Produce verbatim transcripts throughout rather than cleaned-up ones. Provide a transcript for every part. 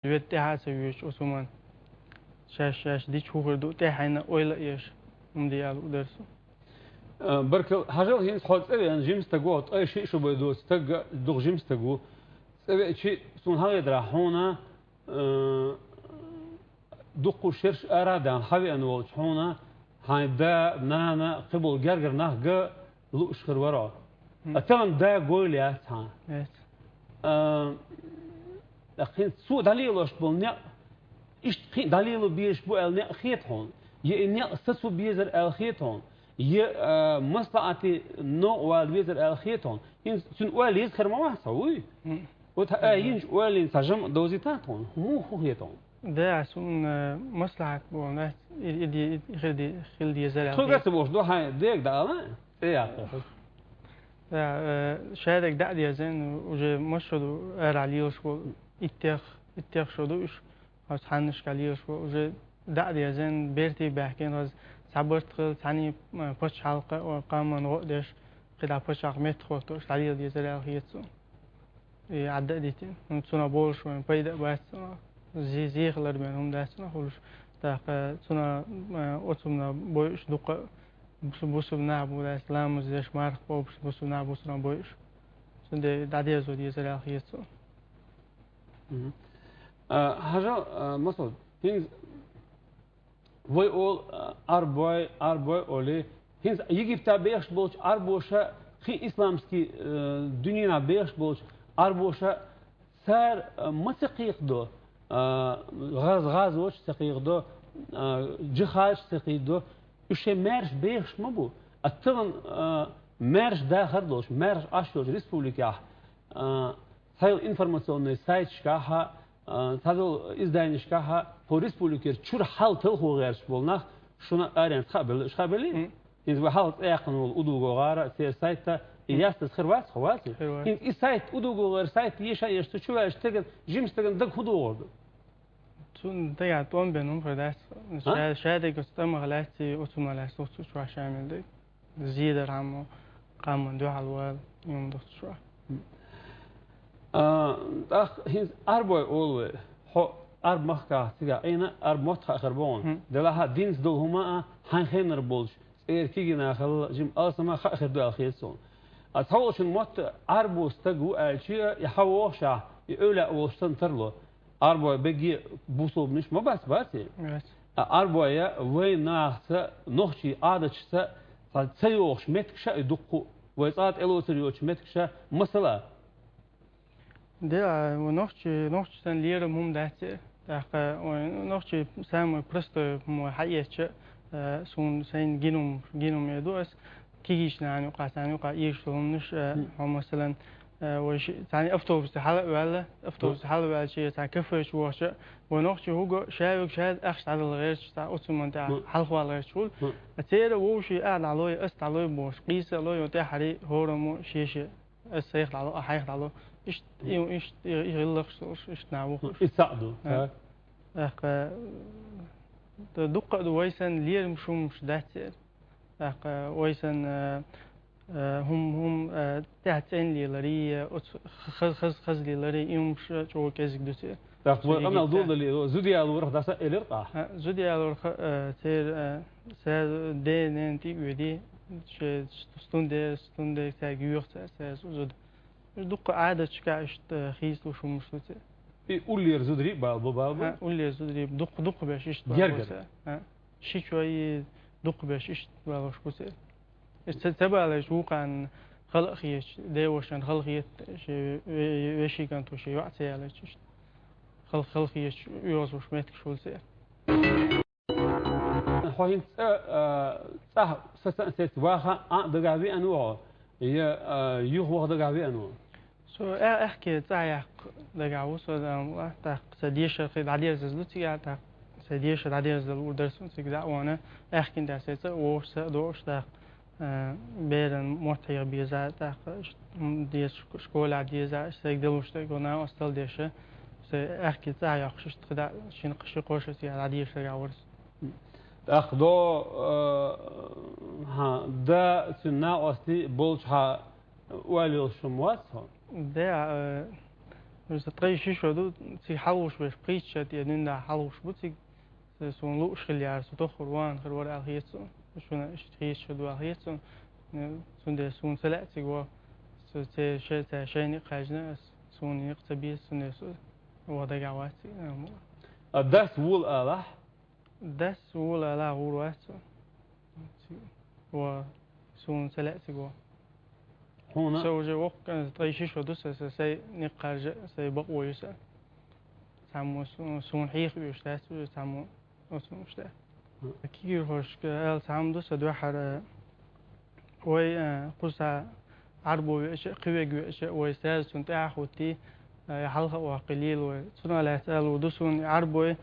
Вет тӀехьа а ца вуьйш, Ӏусман. Шаьш, шаьш дича хӀу хир ду, тӀехьенна ойла а еш, хӀума де аьлла у дара со. Э, баркал, хьажал хӀинца хьо цӀа веана, жима стаг ву, ткъе шиъ шу бай доцу стаг, дукха жима стаг ву. ЦӀа веачи, суна хьагӀедарахь хьуна, э, дуккха шераш ара а даьнна, хьавеана волчу хьуна, хьайн да, нана, кхиболу гергара нах ган лууш хир вара хьо. Хм. А тахана да гойла яц хьан. Яц. А, ТӀаккха хӀинца цо дӀалелош болу некъ, иштта кхин а дӀалело безаш бу аьлла некъ хета хьуна, я и некъ сацо безар аьлла хета хьуна, я, а, маслаӀате новкъа вала везар аьлла хета хьуна. ХӀинца цуьнан ойла еза хир ма вац хьо, вуй? Мгм. Вот хьан а йинчу ойланца цхьа жамӀ довзийта тхуна. ХӀун, хӀун хета хьуна? Да, суна, а, маслаӀат боху, дац, и, и, и, и хир де-, хила дезар аьлла хета. Тхуьга ца бохуш ду, хьайн дега дӀаала, цӀе яккха. Да, э, шадерг дӀа а дезна, уже массо а ду арахь лелаш волу, иттех, иттех шо ду уьш, хаза хьаннашка лелаш волу, уже дӀа а дезна, бертий баьхкина, хаза цхьа барт хилла, цхьаьний, э, пачхьалкха, о, къаман гӀо а деш, кхидӀа пачхьалкх меттах хӀоттош, дӀалела дезар аьлла хета суна. И Ӏадда а дитина. Ну, цунах болуш вайн пайда а бац цунах. Зи-, зехалар бен хӀума дац цунах хуьлуш. ТӀаккха цунах, э, оцунна бойуш дукха бусу-, бусурнах бу дац, ламаз деш, марха бохуш бусурнах бу цунах бойуш. Цундела дӀадезо дезар аьлла хета цо. Мгм. А, хьажал, а, Масуд, хӀинца вай олу, а, Ӏарбой, Ӏарбой олий. ХӀинца Египта бехаш болчу Ӏарбоша, кхин исламский, э, дуьненахь бехаш болчу Ӏарбоша, цара, э, ма ца кхайкхадо, э, гӀаз-, гӀазоташ ца кхайкхадо, э, джихадаш ца кхайкхадо. Уьш шайн маьрша бехаш ма бу. А тахана, э, маьрша дахар долуш, маьрша Ӏаш йолчу республикехь, э, цхьайолу информационный сайташкахь а, а, цхьадолу изданешкахь а, хӀо республикера чуьра хьал талхо гӀерташ болу нах шуна аренца хаа белла, уьш хаа беллий? Мгм. ХӀинца вай хьалха цӀе яьккхина волу удуго гӀара, церан сайта, и ястаза хир вац, хӀо вац? Хир вац. ХӀинца и сайт, удуго гӀара сайт еша а еш, цу чу ваьллачу стеган, жима стеган дага хӀун догӀур ду? Цунна дагахь тӀом бен хӀума хир дац. А? Ша-, шадерг оцу тӀамах лаьцций, оцу ма лаьцна, оцу чохь ша мел дерг. Зедархьама, къаман дуьхьал вала, и хӀума ду цу чохь. А, тӀаккха хӀинца Ӏарбой олу вай. Хьо Ӏарб махкахь цигахь Ӏийна, Ӏарб мотт хаа хир бу хьуна. Хм. Делахь а динца долу хӀума а, хьайн хенара болчу цӀера кегийнахалла, жима алсама хаа хир ду аьлла хета суна. А цхьаволчун мотт Ӏарбо стаг ву аьлча, и хьан вохушехь, и эвлаъ волуш санна тарло. Ӏарбой бегге бусулбанаш ма бац, бац и? Бац. А Ӏарбой вайн нахаца, нохчийн Ӏадаташца цхьа ца йогӀуш меттигаш а и дуккха а, вай цкъа а тӀелоцур йоцуш меттигаш а, масала? Де, а, вай нохчий, нохчий санна лерам хӀума дац и. ТӀаккха вай нохчий самый простой хӀума вай хьаэцча, а, суна сайна гинум, гинум эр ду ас. Кегийчу нахана юкъахь, царна юкъахь эшаш долу хӀуманаш, э, Мгм. хьо, масалан, э, вай ши-, царна автобусе хьала а ваьлла, автобусе Мгм. хьала а ваьлча, царна кафе чу вахча, вай нохчо хӀуго ша вега ша ахча дӀадала гӀерташ, цхьа оцу монта Мгм. хьалхавала гӀерташ хуьлу. Мгм. А церан вовшийн а дӀалой, ас дӀалой бохуш, къийса а лой, тӀаьххьарий хӀораммо шен-шен, ас сайх дӀало, а хьайх дӀало. Иштта, Мгм. и, иштта, и, и гӀиллакхаш долуш, иштта нах ву хӀуш. И цхьаъ ду. Э. Так. ТӀаккха, ду-, дуккха а ду вай санна лерам хӀумаш дац церан. ТӀаккха вай санна, э, э, хӀум-, хӀум-, э, тӀаьхьа цӀена леларий, оцу хаз-, хаз-, хаза леларий, и хӀумаш чӀогӀа кӀезиг ду церан. ТӀаккха вай къамел дулдале, зуда ялорах дӀаса а элира тӀаккха. А, зуда ялорах, э, церан, э, церан ден-ненан тӀе а оьдий, шен стунде, стунде цаьрга йоьху церан, церан зуда. Дуккха Ӏадаташкахь иштта хийцалуш хӀумаш ду церан. И уллера зударий а бала бу, бала бу? А, уллера зударий а дуккха, дуккха беш иштта бала бу церан. Гергара? А, ши чой дуккха беш иштта балош бу церан. Ца, ца балийча вукхарна хала а хеташ, девашна хала хета, шен ве-, ве-, вешин кӀант ву шен йоӀ ца ялийча иштта. Хала, хала хеташ, оьгӀаз вуш меттигаш хуьлу церан. Хьо хӀинца цӀа, а, цӀахь сацан а сецна ваха а дагахь веана ву хьо, я, а, юха ваха дагахь веана ву? Со а-, аьхке цӀахь яккха дагахь ву со, дан ла, тӀаккха сан дешар кхин дӀадерзаза ду цигахь, тӀаккха сан дешар дӀадерзадала луур дара суна цига дӀа а вахана, аьхкина тӀехь сецна, вовшашца а, дохуш, тӀаккха, э, беран мотт хьеха беза, тӀаккха ш-, м, деза шко-, школехь деза, сайга далуш дерг ван а остал деша, сан аьхке цӀахь йоккхуш, иштта кхидӀа шина кхин ши-кхо шо цигахь дӀадеша дагахь вара со. ТӀаккха до, э, хьан да, цуьнан накъостий болчухьа ойла йолуш хӀума вац хьо? Да, э, Уж ткъе ши шо ду, цига хьалхуш берш пхийтта шо тӀе дуьнда хьалхуш бу цига. Со, суна лууш хилла яра, со тоххара ван хир вара аьлла хета суна. Шуна иштта хеташ хир ду аьлла хета суна. Цундела суна ца лаьа цига ваха. Со церан шай-, церан шайна юкъ хаьжна, ас, суна юкъ ца беза, цундела со ваха дагахь вац цига, амма. А дас вола алахь? Дас вола алахь, гӀур вац со. Ва суна ца лаьа цига ваха. Хьуна? Со уже воккха, ткъе ши шо ду со, со сай никъ харжа, сай бакъо ю са. Цхьаммо су-, суна хьеха оьшуш дац, уже цхьаммо оцу оьшуш дац. Кегийрхошка аьлла цхьа хӀума ду са дуьххьара. Вай, э, кхуза Ӏарбо веача, кхиверг веача, вай сразу цунна тӀаьхьа хӀуттий, э, хьалха а ваккхий лела вай. Цунах лаьцна аьлла ду суна, Ӏарбой,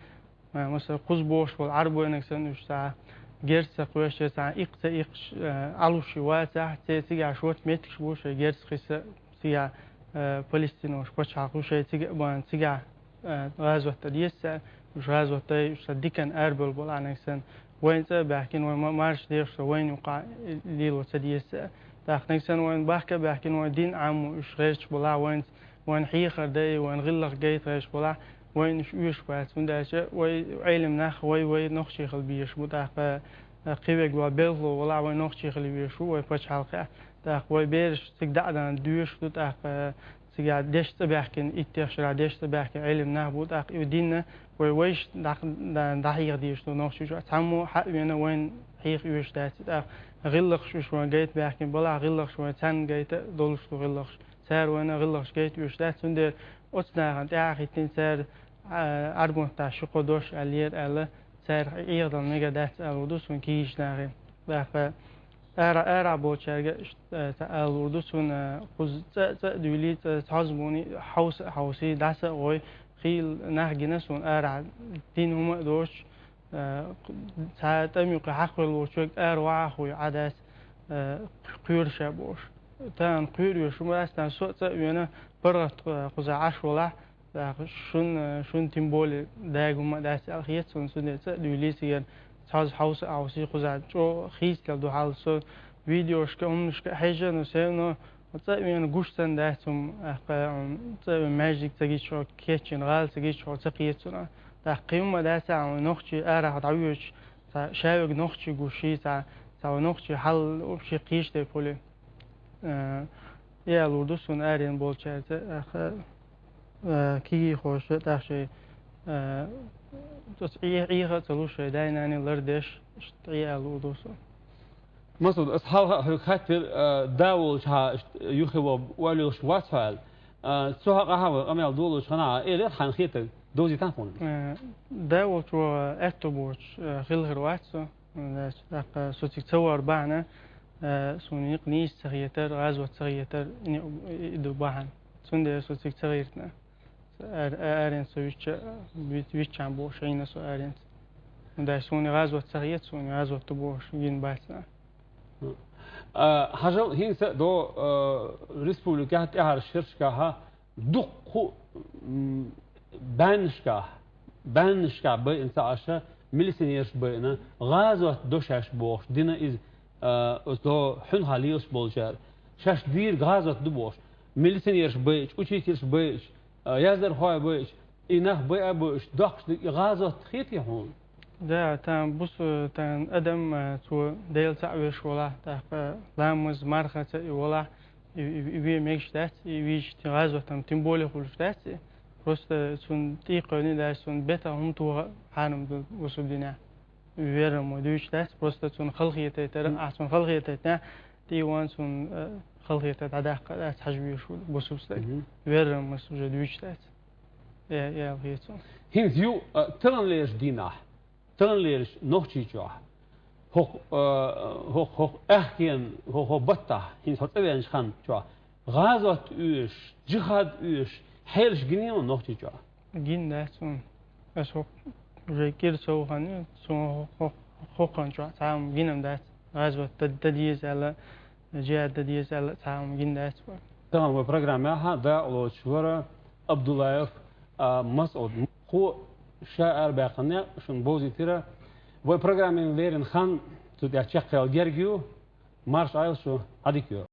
э, масала, кхуза бохуш болу Ӏарбойниг санна уьш цхьа герз ца кхоьссича, цхьа иккха ца иккхаш, э, Ӏалуш вацахь, церан цигахь шорта меттигаш бу, шайн герз кхиса, цигахь, э, палестинойн пачхьалкх ю, шайн цига а бахана, цигахь, э, гӀазот дан деза цара, уьш гӀазот дай, уьш цхьа диканна арабевлла болу Ӏаниг санна. Вайна цӀа а баьхкина, вай ма-, марша дехаш, вайна юкъахь лело ца деза цара. ТӀаккха нагахь санна вайна бахка а баьхкина, вайн дин Ӏамо уьш гӀерташ болахь, вайна, вайна хьехар дай, вайна гӀиллакх гайта гӀерташ болахь, вайна уьш оьшуш бац. ХӀунда аьлча вай Ӏелам нах, вай, вай нохчий хила безаш бу, тӀаккха, э, кхиверг вай белхало валахь, вай нохчий хила везаш ву, вай пачхьалкхехь. ТӀаккха вай бераш цига дӀа а дан доьшуш ду, тӀаккха, э, цигахь дешна цӀа баьхкина, иттех шарахь дешна цӀа баьхкина Ӏелам нах бу, тӀаккха и дин вай вайша дӀа-, дӀа-, дӀахьеха дезаш ду нохчийчохь. Цхьаммо хьа а вена, вайна хьеха оьшуш дац. ТӀаккха гӀиллакхаш уьш вайна гайта баьхкина балахь, гӀиллакхаш вайна царна гайта а долуш ду гӀиллакхаш. Цара вайна гӀиллакхаш гайта оьшуш дац. Цундела оцу нахана тӀаьхьа а хӀиттина цара, а, Ӏарбонтахь ши-кхо дош аьллера аьлла, царах Ӏехадала мегар дац аьлла ду суна кегийчу нахе. ТӀаккха ара, арахь болчаьрга, э, ца ала луур ду суна, кхуза цӀа, цӀа а дуьйлий, цӀа цхьозза муни хьовса а хьовсий, дӀаса а гӀой, хийла нах гина суна арахь, дина хӀума а доцуш, э, цхьа тӀамийн кхин хьакхвелла волчу верг ара вахьа а хуй, Ӏа дац, э, кхоьруш а бохуш. Тахана кхоьруш хӀума дац, тахана со а цӀа а вена, паргӀат, э, кхузахь Ӏаш волахь, ТӀаккха шун, шун тем более дага хӀума а дац аьлла хета суна, цундела цӀа а дуьйлий цигара, цхьозза хьовса а хьовсий, кхузахь чӀогӀа хийцалуш ду хьал со. Видеошка а, хӀуманашка а хьежа, но все равно цӀа а вена гуш санна дац хӀума, тӀаккха, м, цӀа а вена маьждиг ца гича хьо, кечйина гӀала ца гича хьо ца кхета суна. ТӀаккха кхин хӀума а дац, хьуна нохчий арахь дӀавоьдуш, цхьа ша верг нохчий гуш, цхьа, цхьа вай нохчий хьал вообще кхийча тӀе пуле. Э, и аьлла луур ду суна аренан болчаьрца, аха, э, кегийрхоша, тӀаккха шайн, э, оцу Ӏе-, Ӏеха а ца луш, шайн дай-наний лардеш, иштта Ӏе аьлла луур ду суна. Масуд, ас хьалха а хьоьга хаттар, э, да волчу хьан иштта юххе ваха ойла йолуш вац хьо аьлла. Э, цу хьокъехь вай къамел долучу хенахь, элира хьайна хетарг, довзийтахьа хьуна. Э, да волчу аьтто боцуш, э, хилла хир вац со. Дас, тӀаккха со цига ца вар бахьана, э, суна некъ нийса ца хетар, гӀазот ца хетар, и, и ду бахьана. Цундела со цига ца гӀиртина. Ар-, а-, аренца со вичча, вит-, виччахьана бохуш Ӏийна со аренца. ХӀунда аьлча суна гӀазот ца хета, суна гӀазот ду бохуш гина бац нах. А, хьажал, хӀинца а до, а, республикехь тӀаьхьарчу шерашкахь дуккха, м, баьннашкахь, баьннашкахь байина ца Ӏаш, милиционераш байина, гӀазот до шаьш бохуш, дина иза, а, оцу до хьуьнхахь лелаш болчара. Шаьш дийриг гӀазот ду бохуш. Милиционераш байича, учительш байича, а, яздархой байича, и нах байа а бу, уьш доккхуш дерг, и гӀазот хетий хьуна? Да, тан бус-, тан адам, а, цо Дела цхьаъ веш волахь, тӀаккха ламаз, мархаца и волахь, и, и, и вен мегаш дац, и вийча гӀазот-м тем более хуьлуш дац и. Просто цунна тӀе кхоьллина дац, цунна бетах хӀума тоха хьарам ду бусург динехь. Верам ма дуьйцуш дац, просто цунна халахетайтара, ахь цунна халахетайтинехь, тӀе ван цунна, э, халахетар дӀадаккха дац, хьажа везаш ву бусург стаг. Мгм. Верам мас уже дуьйцуш дац. Я, я, я, цунна. ХӀинца ю, э, таханлерчу дийнахь, таханлерчу Нохчийчохь, хӀокху, э, хӀокху, хӀокху аьхкенан, хӀо-, хӀокху баттахь, хӀинца хьо цӀа веанчу хан чохь, гӀазот оьшуш, джихад оьшуш, хьелаш гиний хьуна Нохчийчохь? Гина дац хьуна. Ас хӀокху уже кӀира сов хан ю, суна хӀо-, хӀо-, хӀокху хан чохь цхьа а гина дац. ГӀазот дан, дан деза аьлла, джихад дан деза аьлла, цхьа а гина дац вай. Тахана вай программехь дакъалоцуш вара Абдуллаев, а, Масъуд. Кхо ша арабаьккхина некъ шуна бовзийтира. Вай программина леррина хан цу тӀехь чекхъяла герга ю. Марша Ӏойла шу, Ӏадика йойла.